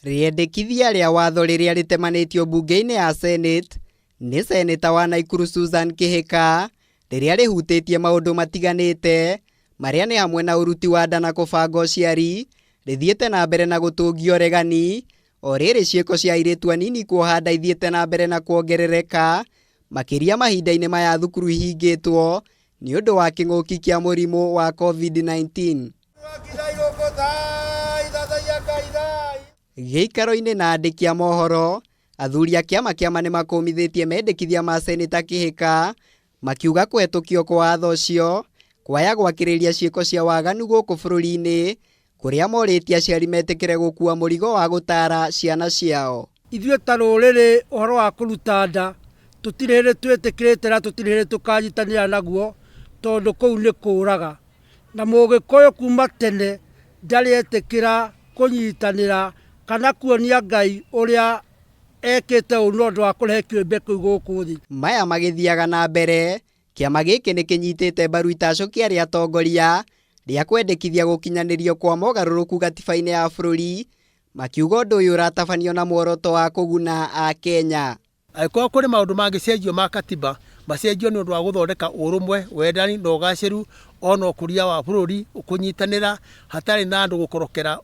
Rĩendekithia rĩa watho rĩrĩa rĩtemanĩtio mbunge-inĩ ya Senate nĩ Seneta wa Naikuru Susan Kihika rĩrĩa rĩhutĩtie maũndũ matiganĩte marĩa nĩ hamwe na ũruti wa nda na kũbanga ũciari rĩthiĩte na mbere na gũtũngio ũregani o rĩrĩ ciĩko cia airĩtu anini kuoha nda ithiĩte na mbere na kuongerereka makĩria mahinda-inĩ maya thukuru ihingĩtwo nĩ ũndũ wa kĩng'ũki kĩa mũrimũ wa COVID-19. Gĩikaro-inĩ na andĩki a mohoro athuri a kĩama kĩama nĩ makũmithĩtie mendekithia ma Seneta Kihika makiuga kũhetũkio kwa watho ũcio kwaya gwakĩrĩria ciĩko cia waganu gũkũ bũrũri-inĩ kũrĩa morĩtie aciari metĩkĩre gũkua mũrigo wa gũtara ciana ciao. Ithuĩ ta rũrĩrĩ ũhoro wa kũruta nda tũtirĩ hĩndĩ twĩtĩkĩrĩte na tũtirĩ hĩndĩ tũkanyitanĩra naguo tondũ kũu nĩ kũraga. Na mũgĩkũyũ kuma tene ndarĩ etĩkĩra kũnyitanĩra kana kuonia Ngai ũrĩa ekĩte ũũ nĩ ũndũ wa kũrehe kĩũmbe kĩu gũkũ thĩ. Maya magĩthiaga na mbere kĩama gĩkĩ nĩ kĩnyitĩte mbaru itacũkia rĩa atongoria rĩa kwendekithia gũkinyanĩrio kwa mogarũrũku gatiba-inĩ ya bũrũri makiuga ũndũ ũyũ ũratabanio na muoroto wa kũguna Akenya. Angĩkorwo kũrĩ maũndũ mangĩcenjio ma katiba macenjio nĩ ũndũ wa gũthondeka ũrũmwe, wendani na ũgacĩru ona ũkũria wa bũrũri kũnyitanĩra hatarĩ na andũ gũkorokera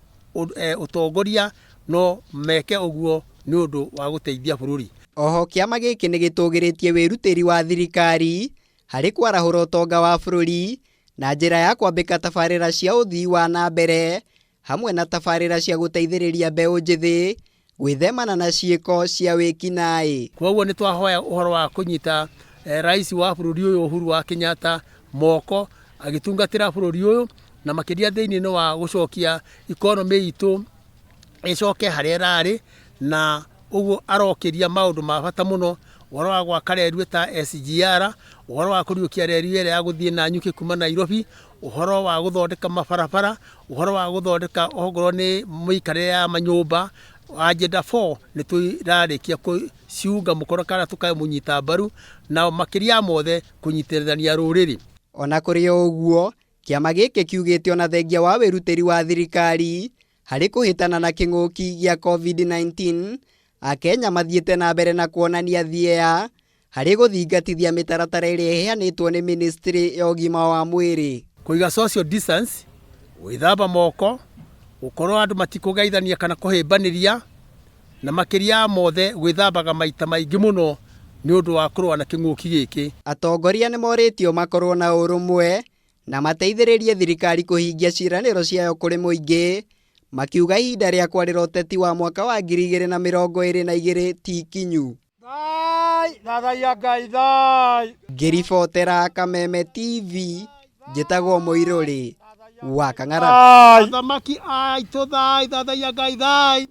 ũtongoria no meke ũguo nĩ ũndũ wa gũteithia bũrũri. Oho kĩama gĩkĩ nĩ gĩtũgĩrĩtie wĩrutĩri wa thirikari harĩ kwarahũra ũtonga wa bũrũri na njĩra ya kwambĩka tabarĩra cia ũthii wa na mbere hamwe na tabarĩra cia gũteithĩrĩria mbeũ njĩthĩ gwĩthemana na ciĩko cia wĩkinaĩ. Koguo nĩ twahoya ũhoro wa kũnyita rais wa bũrũri ũyũ Uhuru wa Kenyatta moko agĩtungatĩra bũrũri ũyũ na makĩria thĩinĩ wa gũcokia economy itũ ĩcoke harĩa ĩrarĩ na ũguo arokĩria maũndũ ma bata mũno ũhoro wa gwaka reri ta SGR, ũhoro wa kũriũkia reri ĩrĩa ya gũthiĩ Nanyuki kuma Nairobi, ũhoro wa gũthondeka mabarabara, ũhoro wa gũthondeka okorwo nĩ mĩikarĩre ya manyũmba. Agenda 4 nĩ tũrarĩkia kũciunga mũkono kana tũkamũnyita mbaru na makĩria mothe kũnyitithania rũrĩrĩ. Ona kũrĩ o ũguo kĩama gĩkĩ kiugĩte ona thengia wa wĩrutĩri wa thirikari harĩ kũhĩtana na kĩng'ũki gĩa COVID-19 Akenya mathiĩte na mbere na kuonania thieya harĩ gũthingatithia mĩtaratara ĩrĩa ĩheanĩtwo nĩ ministry ya ũgima wa mwĩrĩ. Kũiga social distance, gwĩthamba moko, gũkorwo andũ matikũgeithania kana kũhĩmbanĩria na makĩria mothe gwĩthambaga maita maingĩ mũno nĩ ũndũ wa kũrũa na kĩng'ũki gĩkĩ. Atongoria nĩ morĩtio makorwo na ũrũmwe na mateithĩrĩrie thirikari kũhingia ciĩranĩro ciayo kũrĩ mũingĩ makiuga ihinda rĩa kwarĩra ũteti wa mwaka wa 2022 ti ikinyu. Ngĩribotera Kameme TV njĩtagwo Mũirũrĩ wa Kang'ara. Athamaki aitũ thai, thathaiya Ngai thai.